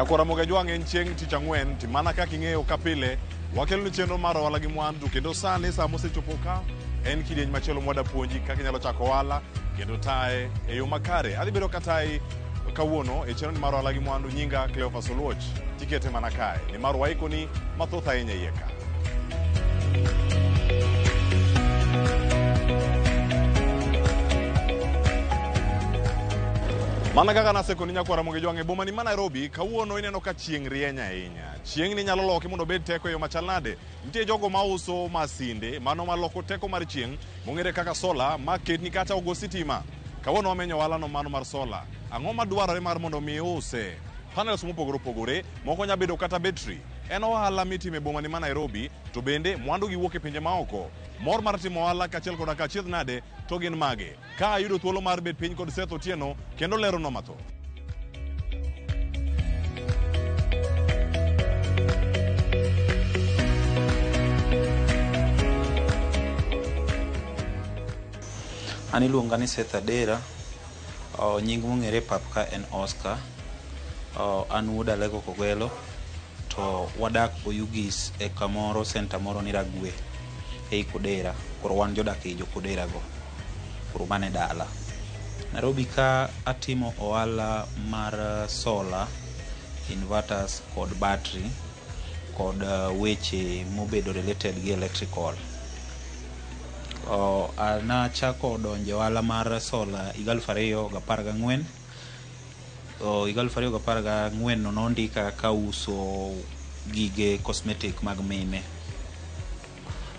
Nyakwara Ramogi Ajwang' en chieng' tich ang'wen to mana kaka ing'eyo ka pile wakeloni chenro mar ohala gi mwandu kendo sani sama osechopo ka en kidieny machielo mwada puonji kaka inyalo chako ohala kendo taye e yo makare. Adhi bedo katayi kawuono e chenro mar ohala gi mwandu nyinga Cleophas Oluoch tikete mana kae nimar waikoni mathoth ahinya iye ka. Mana kaka nasekoni nyakwara Ramogi Ajwang' e boma ni ma Nairobi kawuono ineno ka chieng' rieny ahinya. Chieng' ni nyalo loki mondo obed teko e yo machal nade? Nitie jogo mauso masinde mano maloko teko mar chieng' mong'ere kaka sola ma ketni kata ogo sitima. Kawuono wamenyo ohalano mano mar sola. Ang'o madwarore mar mondo mi iuse? Panels mopogore opogore, moko nya bedo kata betri. En ohala mitimo e boma ni ma Nairobi to bende mwandu gi wuok e pinje maoko. Mor mar timo ohala kaachiel koda ka achiedh nade to gin mage? Ka ayudo thuolo mar bet piny kod Seth Otieno kendo leronwa mathoth. An iluonga ni Seth Adera, nying mong'ere e pap ka en Oscar. An wuod Alego Kogelo to wadak Oyugis e kamoro center moro ni Ragwe ei Kodera. Koro wan jodak ei jo Kodera go. Koro mano e dala. Nairobi ka atimo ohala mar solar, inverters kod battery kod weche mobedo related gi electrical. Nachako donjo e ohala mar solar higa 2014. Higa 2014 no nondika kauso gige cosmetic mag mine.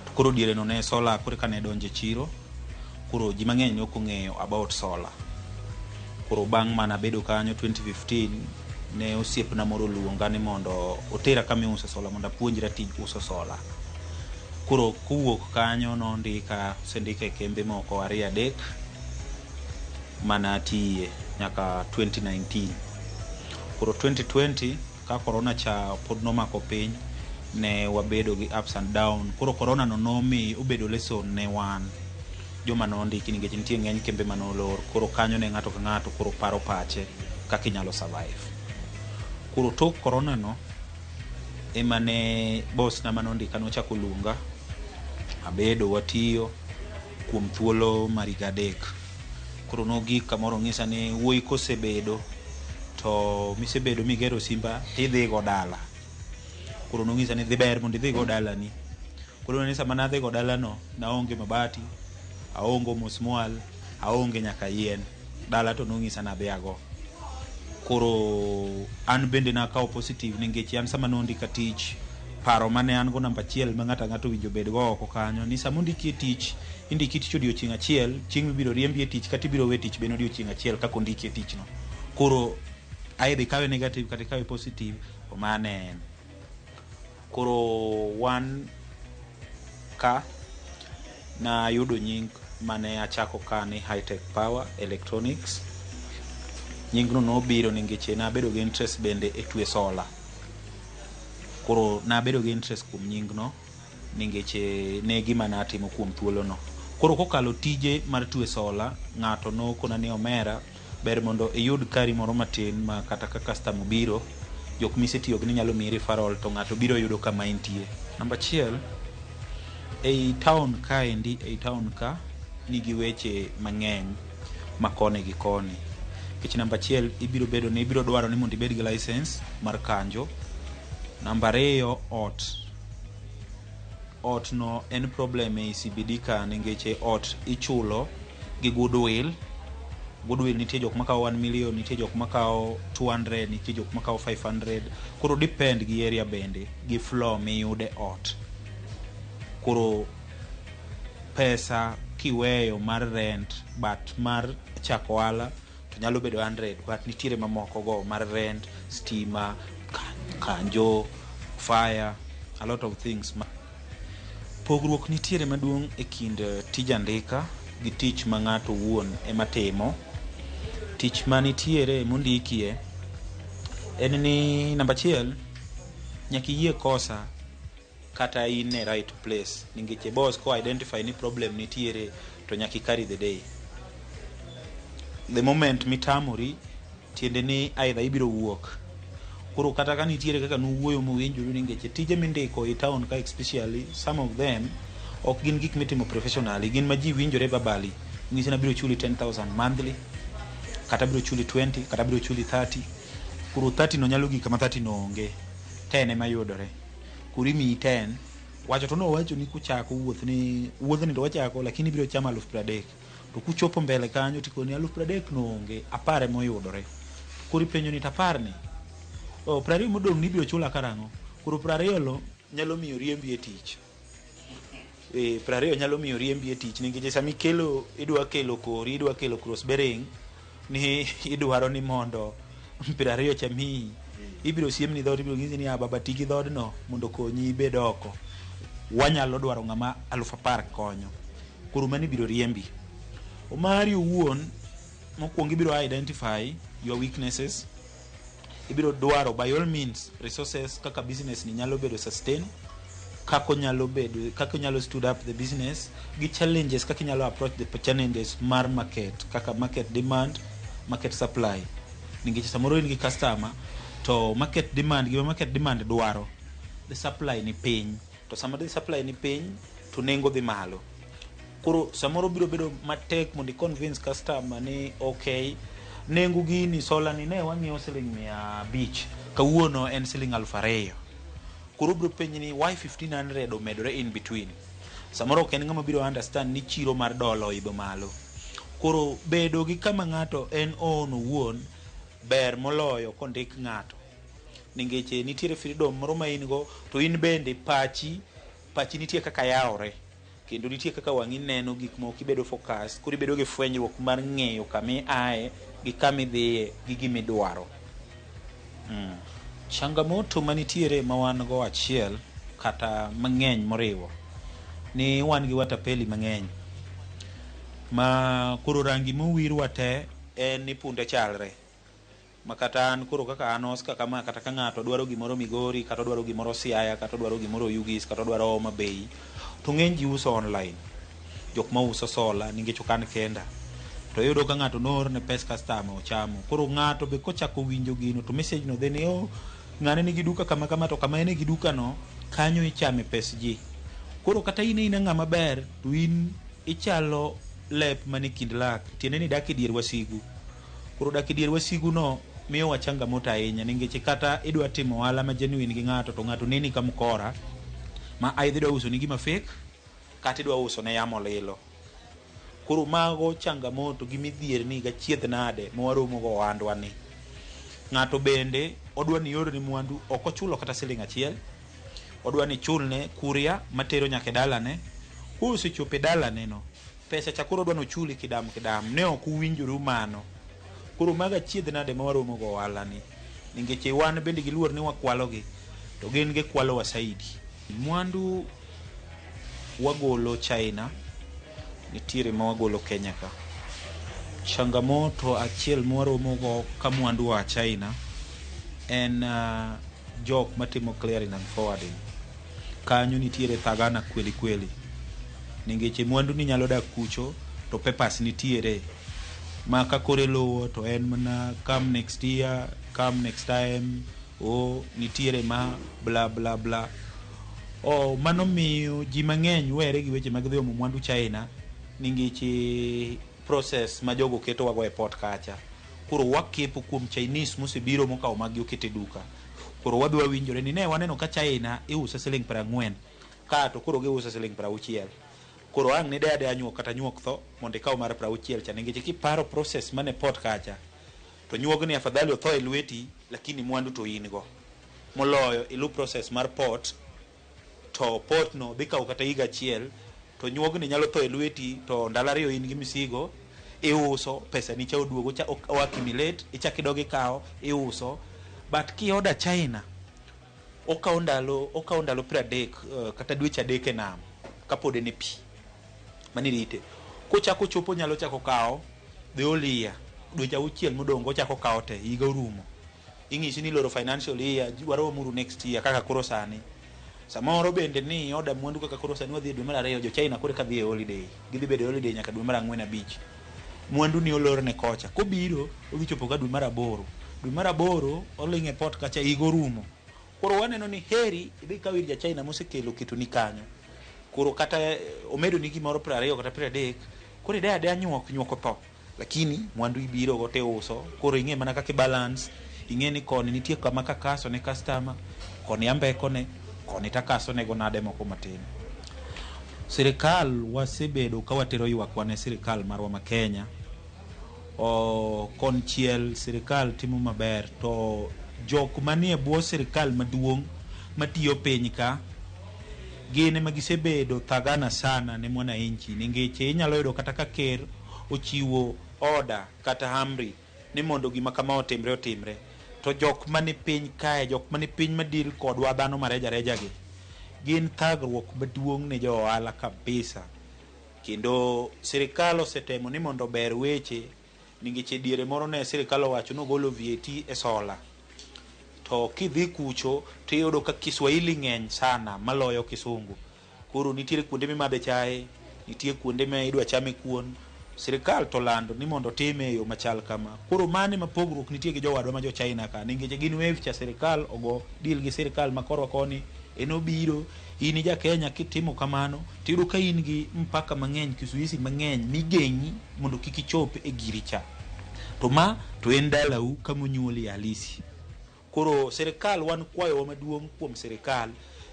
To koro diere no ne solar koro eka ne donjo e chiro. Koro ji mang'eny ne ok ong'eyo about solar. Koro bang' mana bedo kanyo 2015 ne osiepna moro oluonga ni mondo otera kama iuse solar mondo apuonjra tij uso solar. Koro kowuok kanyo nondika, osendika e kembe moko ariyo adek mana atiye nyaka 2019. Koro 2020 ka corona cha pod nomako piny ne wabedo gi ups and down. Koro corona no nomi obedo lesson ne wan joma nondiki nikech nitie ng'eny kembe manolor. Koro kanyo ne ng'ato ka ng'ato koro paro pache kaka inyalo survive. Koro tok corona no ema ne boss na manondika nochako luonga abedo watiyo kuom thuolo mar higa adek. Koro nogik kamoro ong'isa ni wuoyi kosebedo to misebedo migero simba tidhigo dala. Koro nong'isa ni dhi ber mondo idhigo dalani. Koro ni sama nadhigo dalano naonge mabati, aonge musmwal, aonge nyaka yien. Dala to nong'isa ni adhi ago. Koro an bende nakawo positive nikech an sama nondika tich paro mane an go namba achiel ma ng'ato ang'ato owinjo obed go oko kanyo ni sama ondiki e tich indiki tich odiochieng' achiel chieng' mibiro riembi e tich kata ibiro we tich bende odiochieng' achiel kaka ondiki e tich no. Koro either ikawe negative kata ikawe positive to mano e en. Koro wan ka nayudo nying mane achako ka ni High Tech Power Electronics. Nyingno nobiro nikech nabedo gi interest bende e twe solar. Koro nabedo gi interest kuom nyingno nikech ne gima natimo kuom thuolo no. Koro kokalo tije mar twe solar, ng'ato nokona ni omera ber mondo iyud kari moro matin ma kata ka customer obiro, jok misetiyogo ni nyalo miyi referral to ng'ato biro yudo kama intie. Namba achiel, ei town kaendi, ei town ka nigi weche mang'eny ma koni gi koni. Nikech namba achiel ibiro bedo ni ibiro dwaro ni mondo ibed gi license mar kanjo. Namba ariyo ot. Ot no en problem ei CBD ka nikech ot ichulo gi goodwill. Goodwill nitie jok makawo 1 million, nitie jok makawo 200, nitie jok makawo 500. Koro depend gi area bende gi floor miyude ot. Koro pesa kiweyo mar rent but mar chako ohala to nyalo bedo 100 but nitiere mamoko go mar rent, stima, kanjo, fire, a lot of things. Pogruok nitiere maduong' e kind tij andika gi tich ma ng'ato owuon ema timo. Tich manitiere mondikie en ni namba achiel nyaka iyie kosa kata in e right place nikech boss ko identify ni problem nitiere to nyaka i carry the day. The moment mitamori tiende ni either ibiro wuok. Koro kata ka nitiere kaka nuwuoyo mowinjoru nikech tije mindiko e town ka, especially some of them ok gin gik mitimo professionally, gin ma ji winjore verbally. Ng'isi na biro chuli 10,000 monthly, kata biro chuli 20, kata biro chuli 30. Koro 30 no nyalo gik kama 30 no onge, 10 ema yudore. Koro imiyi 10, wacho to nowacho ni kuchako wuoth ni wuodhni to wachako, lakini ibiro chamo 30,000. To kuchopo mbele kanyo tikoni 30,000 no onge, 10 ema oyudore. Koro ipenjo ni to 10 ni, oh, 20 modong' ni ibiro chula karang'o? Koro 20 lo nyalo miyo riembi e tich. 20 nyalo miyo riembi e tich nikech sama ikelo, idwa kelo kori, idwa kelo cross bearing ni idwaro ni mondo 20 cha miyi, ibiro siemni dhoot, ibiro nyisi ni ah, baba ti gi dhoodno mondo okonyi ibed oko. Wanyalo dwaro ng'ama 10,000 konyo. Koro mano ibiro riembi. Omari owuon, mokwongo ibiro identify your weaknesses. Ibiro dwaro by all means resources kaka business ni nyalo bedo sustain, kaka onyalo bedo, kaka onyalo stood up the business, gi challenges kaka inyalo approach the challenges mar market, kaka market demand, market supply. Nikech samoro in gi customer to market demand, gima market demand dwaro, the supply ni piny, to sama the supply ni piny to nengo dhi malo. Koro samoro biro bedo matek mondo i convince customer ni okay, nengo gini solar ni ne wang'iewo siling 500, kawuono en siling 2,000. Koro obiro penji ni why 1500 omedore in between. Samoro ok en ng'ama biro understand ni chiro mar dola oidho malo. Koro bedo gi kama ng'ato en own owuon ber moloyo kondik ng'ato. Nikech nitiere freedom moro ma in go, to in bende pachi nitie kaka yawore. Kendo nitie kaka wang'i neno gik moko, ibedo focus, koro ibedo gi fwenyruok mar ng'eyo kama iaye gi kama idhiye gi gima idwaro. Changamoto manitiere ma wan go achiel kata mang'eny moriwo ni wan gi watapeli mang'eny ma koro rangi mowirwa te en ni punde chalre. Ma kata an koro kaka an Oscar kama, kata ka ng'ato dwaro gimoro Migori, kata odwaro gimoro Siaya, kata odwaro gimoro Oyugis, kata odwaro Homa Bay, to ng'eny ji uso online. Jok ma uso sola nikech ok an kenda. To iyudo ka ng'ato noorne pes customer ochamo. Koro ng'ato be kochako winjo gino to message no dhi ni oh, ng'ane nigi duka kama kama, to kama en gi duka no, kanyo ichame pes ji. Koro kata in ina ng'ama ber, to in ichalo lep mane kind lak, tiende ni idak e dier wasigu. Koro dak e dier wasigu no miyowa changamoto ahinya, nikech kata idwa timo ohala ma genuine gi ng'ato, to ng'ato neni ka mkora, ma either idwa uso ni gima fake, kata idwa uso ne yamo lilo. Koro mago changamoto gi midhierni gachiedh nade ma waromo go ohandwa ni. Ng'ato bende odwa ni iorne mwandu, ok ochulo kata siling 1, odwa ni ichulne courier matero nyaka e dalane. Kosechopo e dalane no, pesa cha koro odwa ni ochuli kidam kidam, ne ok uwinjoru mano. Koro mago achiedh nade ma waromo go ohala ni. Nikech wan bende giluor ni wakwalogi, to gin gikwalowa saidi. Mwandu wagolo China, nitiere ma wagolo Kenya ka. Changamoto achiel mwaromo go ka mwandu oa China en jok matimo clearing and forwarding. Kanyo nitiere thagana kweli kweli. Nikech mwandu ni nyalo dak kucho to papers nitiere. Ma ka koro iluwo to en mana come next year, come next time, oh, nitiere ma bla bla bla. Oh, mano miyo ji mang'eny were gi weche mag dhi omo mwandu China nikech process ma jogo ketowa go e port kacha. Koro wakepo kuom Chinese mosebiro mokawo maggi oketo e duka. Koro wadhi wawinjore ni ne waneno ka China iuse siling 40, ka to koro giuse siling 60. Koro ang' ni deya deya nyuok kata nyuok tho mondo ikaw mar 60 cha, nikech kiparo process mane port kacha to nyuogni afadhali otho e lweti, lakini mwandu to in go. Moloyo ilu process mar port, to port no dhi kawo kata higa achiel, to nyuogni nyalo tho e lweti to ndalo 2 in gi misigo, iuso, pesa ni cha oduogo cha o accumulate, ichak idog ikawo, iuso. But ki order China, okawo ndalo 30, kata dweche 3 e nam kapod en e pi mani rite. Kochako chopo nyalo chako kawo the whole year, dweche 6 modong' ochako kawo te, higa orumo. Ing'isi ni iloro financial year, waromuru next year kaka koro sani. Samoro bende ni order mwandu kaka koro sani wadhi e dwe mar 2, jo China koro eka dhi e holiday. Gidhi bedo e holiday nyaka dwe mar 4 5. Mwandu ni olorne kocha. Kobiro, odhi chopo ka dwe mar 8. Dwe mar aboro oling' e port kacha higa orumo. Koro waneno ni heri idhi ikaw ir ja China mosekelo oketoni kanyo. Koro kata omedoni gimoro 20 kata 30, koro ideyo adeya nyuok, nyuok otho. Lakini mwandu ibiro go tiuso, koro ing'e mana kaka i balance, ing'e ni koni nitie kama kakaso ne customer, koni ambeko ne, koni takaso nego nade moko matin. Sirikal wasebedo ka watero ywakwa ne sirikal marwa ma Kenya. O, konchiel sirikal timo maber to jok manie bwo sirikal maduong' matiyo piny ka gin ema gisebedo thagana sana ne mwananchi nikech inyalo yudo kata ka ker ochiwo order kata amri ni mondo gima kama otimre otimre to jok mani piny kae jok mani piny madil kodwa dhano mareja reja gi gin thagruok maduong' ne jo ohala kabisa. Kendo sirikal osetemo ni mondo ober weche nikech e diere moro ne sirikal owacho ni ogolo VAT e sola. To kidhi kucho tiyudo ka Kiswahili ng'eny sana maloyo Kisungu. Koro nitiere kuonde mimadhe chae, nitie kuonde ma idwa chame kuon. Sirikal to lando ni mondo otime e yo machal kama. Koro mano ema pogruok nitie gi jowadwa ma jo China ka nikech gin wave cha sirikal ogo deal gi sirikal ma korwa koni en obiro in ja Kenya kitimo kamano tiyudo ka in gi mpaka mang'eny kisuisi mang'eny migeng'i mondo kik ichop e giri cha. To ma to en dalau kama onyuoli halisi. Koro sirikal wan kwayowa maduong' kuom sirikal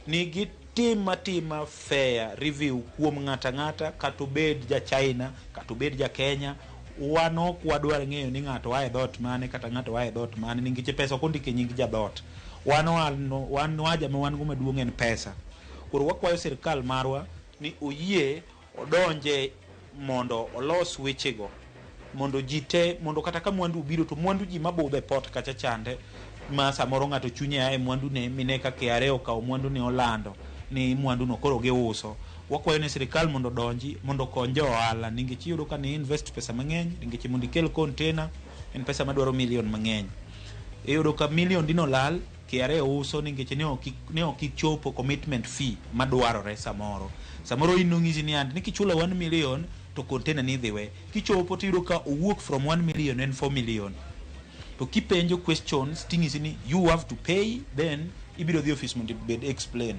ni gitim atima fair review kuom ng'ato ang'ata kata obed ja China kata obed ja Kenya. Wan ok wadwar ng'eyo ni ng'ato a e dhoot mane kata ng'ato a e dhoot mane nikech pesa ok ondik e nying ja dhoot. Wan wan haja ma wan go maduong' en pesa. Koro wakwayo sirikal marwa ni oyie odonje mondo olos wechego mondo ji te mondo kata ka mwandu obiro to mwandu ji mabudho e port kacha chande ma samoro ng'ato chunye ae mwandu ne mine ka KRA okawo mwandu ne olando ni mwandu no koro giuso. Wakwayo ne sirikal mondo odonji mondo okony jo ohala nikech iyudo ka ni invest pesa mang'eny nikech mondo ikel container en pesa madwaro million mang'eny. Iyudo ka million dino lal KRA uso nikech ne ok ichopo commitment fee madwarore samoro. Samoro in nong'isi ni and ni kichulo 1 million to container ni idhi we. Kichopo tiyudo ka owuok from 1 million en 4 million. To kipenjo questions ting'isi ni you have to pay then ibiro dhi office mondo ibed explain.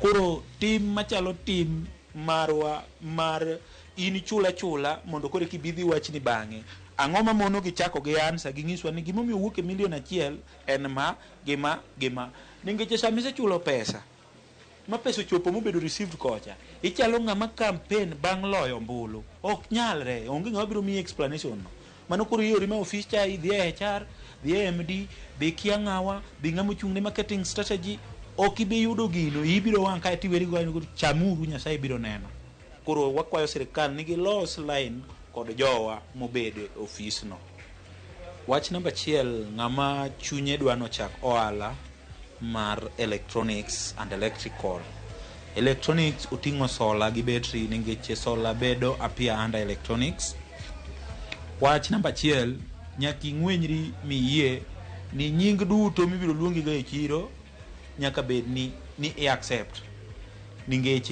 Koro tim machalo tim marwa mar in ichul achula mondo koro eka ibi idhi wachni bang'e. Ang'o mamono gichako gi answer ging'iswa ni gimomiyo owuok e million achiel en ma gi ma gi ma. Nikech sama isechulo pesa ma pesa ochopo mobedo received kocha, ichalo ng'ama campaign bang' loyo ombulu. Ok nyalre, onge ng'ama biro miyi explanation no. Mano koro iori ma ofis cha, idhi e HR, dhi e MD, dhi kia ng'awa, dhi ng'ama ochung' ne marketing strategy, ok ibi yudo gino, ibiro wang' kae tiweri go chamuru Nyasaye biro neno. Koro wakwayo sirikal ni gilos line kod jowa mobedo e ofis no. Wach namba achiel, ng'ama chunye dwa nochak ohala mar electronics and electrical. Electronics oting'o sola gi betri nikech sola bedo appear under electronics. Wach namba achiel, nyaka ing'wenyri miyie ni nying duto mibiro luongigo e chiro nyaka bed ni ni i accept. Nikech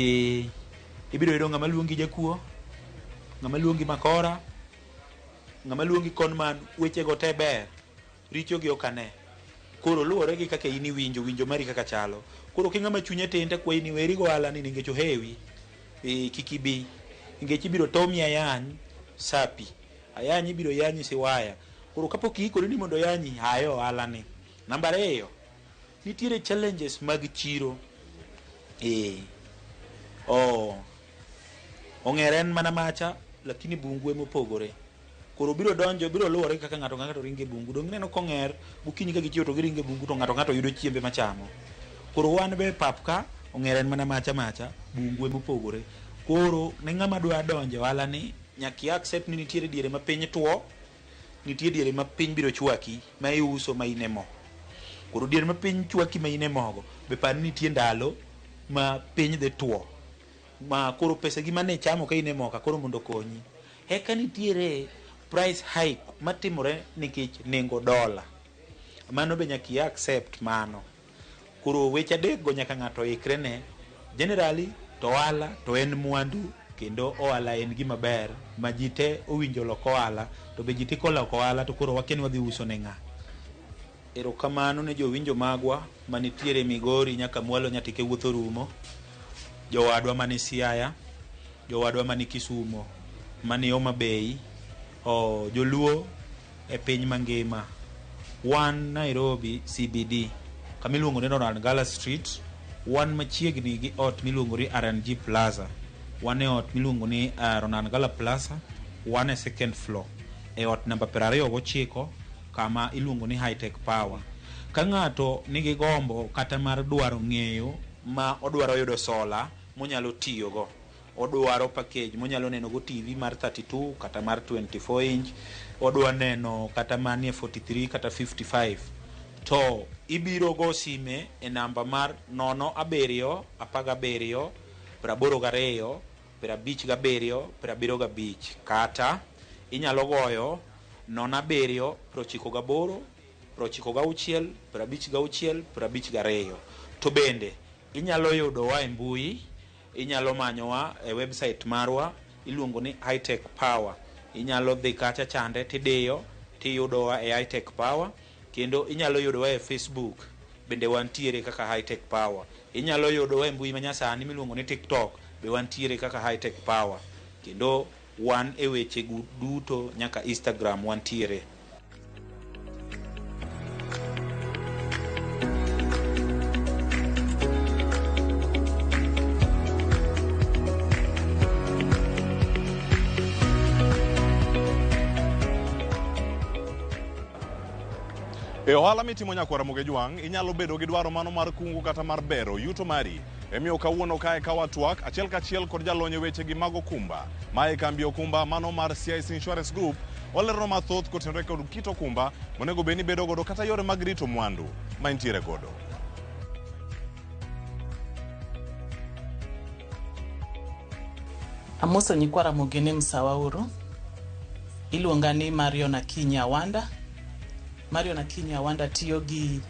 ibiro yudo ng'ama luongi jakuo, ng'ama luongi makora, ng'ama luongi conman, wechego te ber, richo gi ok ane. Koro luwore gi kaka in iwinjo, winjo mari kaka chalo. Koro ki ng'ama chunye tin to akwayi ni weri go ohala ni nikech ohewi, kik ibi. Nikech ibiro tomi ayany sapi, ayany ibiro yanyi siwaya. Koro kapok iikori ni mondo oyanyi, aye ohala ni. Namba ariyo, nitiere challenges mag chiro. Oh, ong'er en mana macha, lakini bungu ema opogore. Koro biro donjo, biro luwore kaka ng'ato ka ng'ato ringo e bungu. Donge ineno kong'er, gokinyi ka gichiewo to giringo e bungu to ng'ato ng'ato yudo chiembe machamo. Koro wan be e pap ka, ong'er en mana macha macha, bungu ema opogore. Koro ne ng'ama dwa donjo e ohala ni, nyaka i accept ni nitiere diere ma piny tuo, nitie diere ma piny biro chwaki ma iuso ma in e mo. Koro diere ma piny chwaki ma in e mogo, be par ni nitie ndalo ma piny dhi tuo. Ma koro pesa gi mane ichamo ka in e moka koro mondo okonyi. Eka nitiere price hike matimore nikech nengo dola. Mano be nyaka i accept mano. Koro weche adek go nyaka ng'ato ikre ne. Generally to ohala to en mwandu kendo ohala en gima ber ma ji te owinjo lok ohala to be ji te koloko ohala to koro wakia ni wadhi uso ne ng'a. Erokamano ne jowinjo magwa manitiere Migori nyaka mwalo Nyatike wuoth orumo, jowadwa mani Siaya, jowadwa mani Kisumo, mani Homa Bay, oh, joluo e piny mangima. Wan Nairobi CBD, kama iluongo ni Ronald Ngala Street, wan machiegni gi ot miluongo ni RNG Plaza. Wan e ot miluongo ni Ronald Ngala Plaza, wan e second floor, e ot namba 29 kama iluongo ni High Tech Power. Ka ng'ato nigi gombo kata mar dwaro ng'eyo ma odwaro yudo sola monyalo tiyogo, odwaro package monyalo neno go TV mar 32 kata mar 24 inch, odwa neno kata manie 43 kata 55, to ibiro go sime e namba mar 0 7 17 82 57 75, kata inyalo goyo 0 7 98 96 56 52. To bende inyalo yudowa e mbui, inyalo manyowa e website marwa iluongo ni High Tech Power. Inyalo dhi kacha chande tidiyo tiyudowa e High Tech Power, kendo inyalo yudowa e Facebook bende wantiere kaka High Tech Power. Inyalo yudowa e mbui manyasani miluongo ni TikTok be wantiere kaka High Tech Power, kendo wan e weche duto nyaka Instagram wantiere. E ohala mitimo nyakwara Ramogi Jwang', inyalo bedo gi dwaro mano mar kungo kata mar bero yuto mari. Emiyo kawuono kae ka watwak achiel kachiel kod jalony e weche gi mag okumba. Ma e kambi okumba mano mar CIC Insurance Group, olero mathoth kotenore kod kit okumba monego bed ni bedo godo kata yore mag rito mwandu ma intiere godo. Amoso nyikwa Ramogi ni msawa uru. Iluonga ni Marion Akinyi Awanda. Marion Akinyi Awanda tiyo gi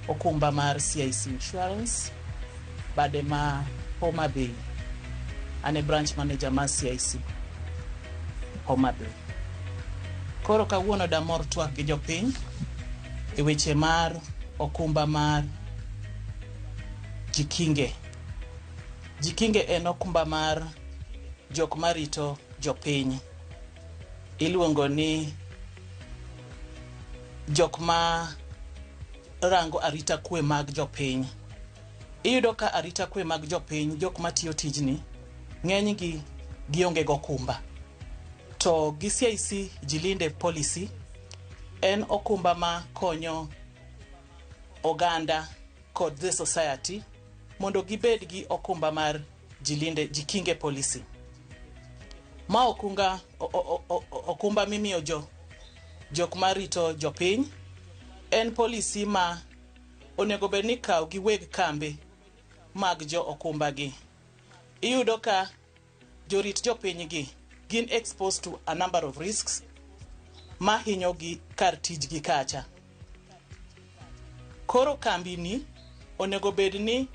okumba mar CIC Insurance bade ma Homa Bay. An e branch manager mar CIC Homa Bay. Koro kawuono damor twak gi jopiny e weche mar okumba mar Jikinge. Jikinge en okumba mar jok marito jopiny. Iluongo ni jok ma rango arita kwe mag jopiny. Iyudo ka arita kwe mag jopiny, jok matiyo tijni, ng'enygi gionge gokumba. To gi CIC Jilinde policy en okumba ma konyo oganda kod the society mondo gibed gi okumba mar Jilinde Jikinge policy. Ma okunga okumba mimiyo jo jok marito jopiny en policy ma onego bed ni kaw gi weg kambe mag jo okumba gi. Iyudo ka jorit jopiny gi gin exposed to a number of risks ma hinyo gi kar tijgi kacha. Koro kambi ni onego bed ni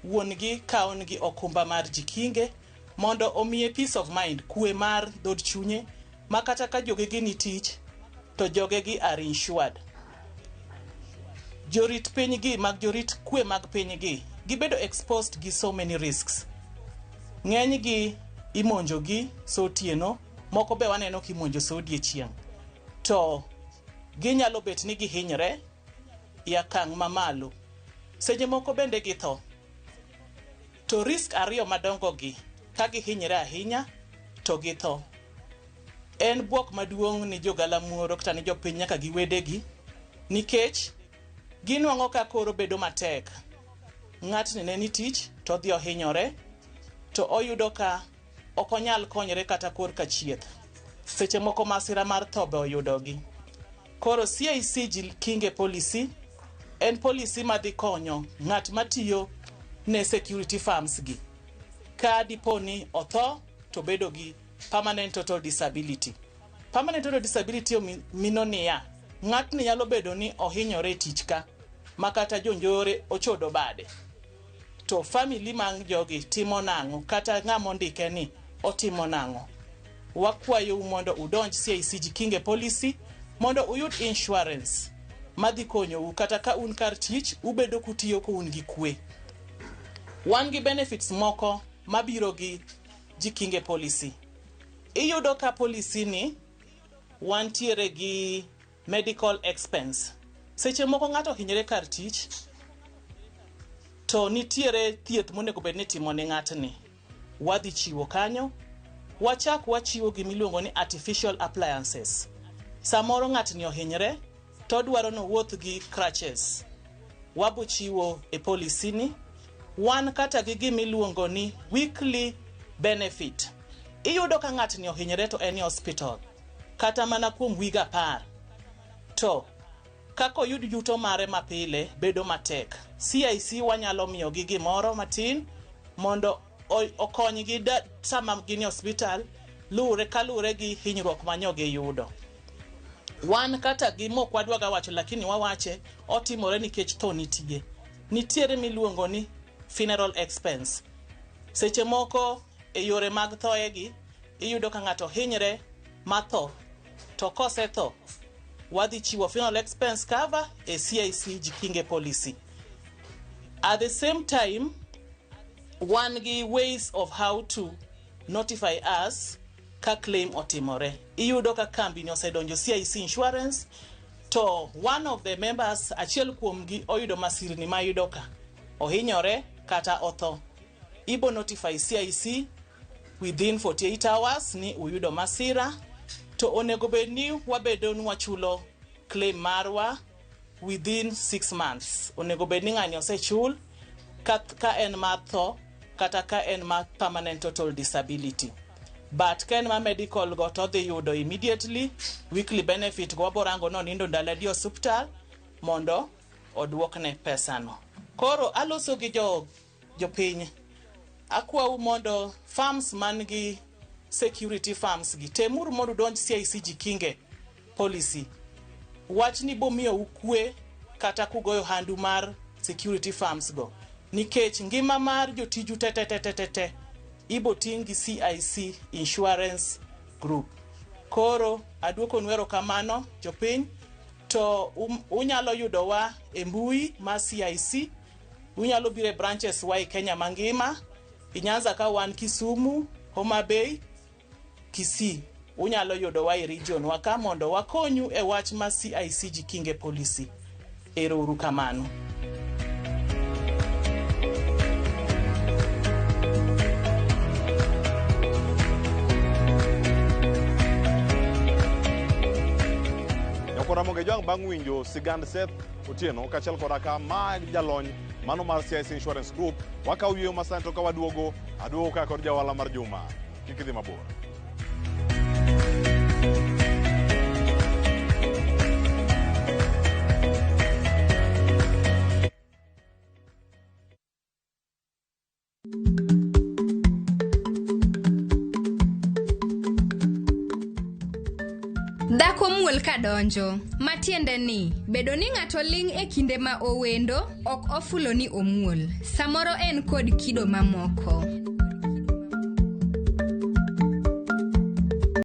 wuon gi kawo nigi okumba mar Jikinge mondo omiye peace of mind, kwe mar dhod chunye, ma kata ka jogegi ni tich to jogegi are insured. Jorit piny gi mag jorit kwe mag piny gi gibedo exposed gi so many risks. Ng'eny gi imonjo gi so otieno, moko be waneno kimonjo so odiechieng'. To ginyalo bet ni gihinyre e akang' mamalo. Seche moko bende githo. To risk ariyo madongo gi, ka gihinyre ahinya to githo. En bwok maduong' ni jogalamuoro kata ni jopiny nyaka gi wedegi, nikech ginwang'o ka koro bedo matek. Ng'atni ne ni tich to odhi ohinyore, to oyudo ka ok onyal konyre kata korka chieth. Seche moko masira mar tho be oyudogi. Koro CIC Jikinge policy en policy madhi konyo ng'at matiyo ne security firms gi. Ka dipo ni otho to bedo gi permanent total disability. Permanent total disability mino niya, ng'atni nyalo bedo ni ohinyore e tich ka, ma kata jonjore ochodo bade. To family mag jogi timo nang'o, kata ng'ama ondike ni otimo nang'o. Wakwayou mondo udonj CIC Jikinge policy mondo uyud insurance madhi konyou kata ka un kar tich ubedo kutiyo ka un gi kwe. Wan gi benefits moko mabiro gi Jikinge policy. Iyudo ka policy ni wantiere gi medical expense. Seche moko ng'ato ohinyore kar tich to nitiere thieth monego bed ni itimo ne ng'atni. Wadhi chiwo kanyo. Wachak wachiwo gimiluongo ni artificial appliances. Samoro ng'atni ohinyre to odwaro ni owuoth gi crutches. Wabo chiwo e policy ni. Wan kata gi gimiluongo ni weekly benefit. Iyudo ka ng'atni ohinyre to en e hospital kata mana kuom wig 10 to kaka oyud yuto mare mapile bedo matek. CIC wanyalo miyogi gimoro matin mondo okonygi sama gin e hospital luwre kaluwre gi hinyruok manyo giyudo. Wan kata gi mok wadwaga wacho lakini wawache otimore nikech tho nitie. Nitiere miluongo ni funeral expense. Seche moko e yore mag thoegi iyudo ka ng'ato hinyre matho to kosetho wadhi chiwo funeral expense cover e CIC Jikinge policy. At the same time, wan gi ways of how to notify us ka claim otimore. Iyudo ka kambi ni osedonjo CIC Insurance to one of the members achiel kuomgi oyudo masirni mayudo ka ohinyore kata otho. Ibo notify CIC within 48 hours ni uyudo masira to onego bed ni wabedo ni wachulo claim marwa within 6 months. Onego bed ni ng'ani osechul ka en mar tho kata ka en mar permanent total disability. But ka en mar medical go to odhi yudo immediately weekly benefit go waborango ni onindo ndalo adi e osiptal mondo oduokne pesano. Koro aloso gi jopiny akwau mondo firms man gi security firms gi temuru mondo udonj CIC Jikinge policy. Wachni bomiyou kwe kata kugoyo handu mar security firms go nikech ngima mar jotiju te te te te te te ibo ting' gi CIC Insurance Group. Koro aduokonu erokamano jopiny to unyalo yudowa e mbui mar CIC, unyalo biro e branches wa e Kenya mangima, e Nyanza ka wan Kisumu, Homa Bay, Kisii. Unyalo yudowa e region wa ka mondo wakonyu e wach mar CIC Jikinge policy. Ero uru kamano. Nyakwar Ramogi Ojwang' bang' winjo sigand Seth Otieno kaachiel koda ka ma jalony mano mar CIC Insurance Group, wakawo yweyo masani to ka waduogo, aduogo ka kod jawala mar Juma. Kik idhi mabor. Dhako muol kadonjo, matiende ni bedo ni ng'ato ling' e kinde ma owendo ok ofulo ni omuol. Samoro en kod kido mamoko.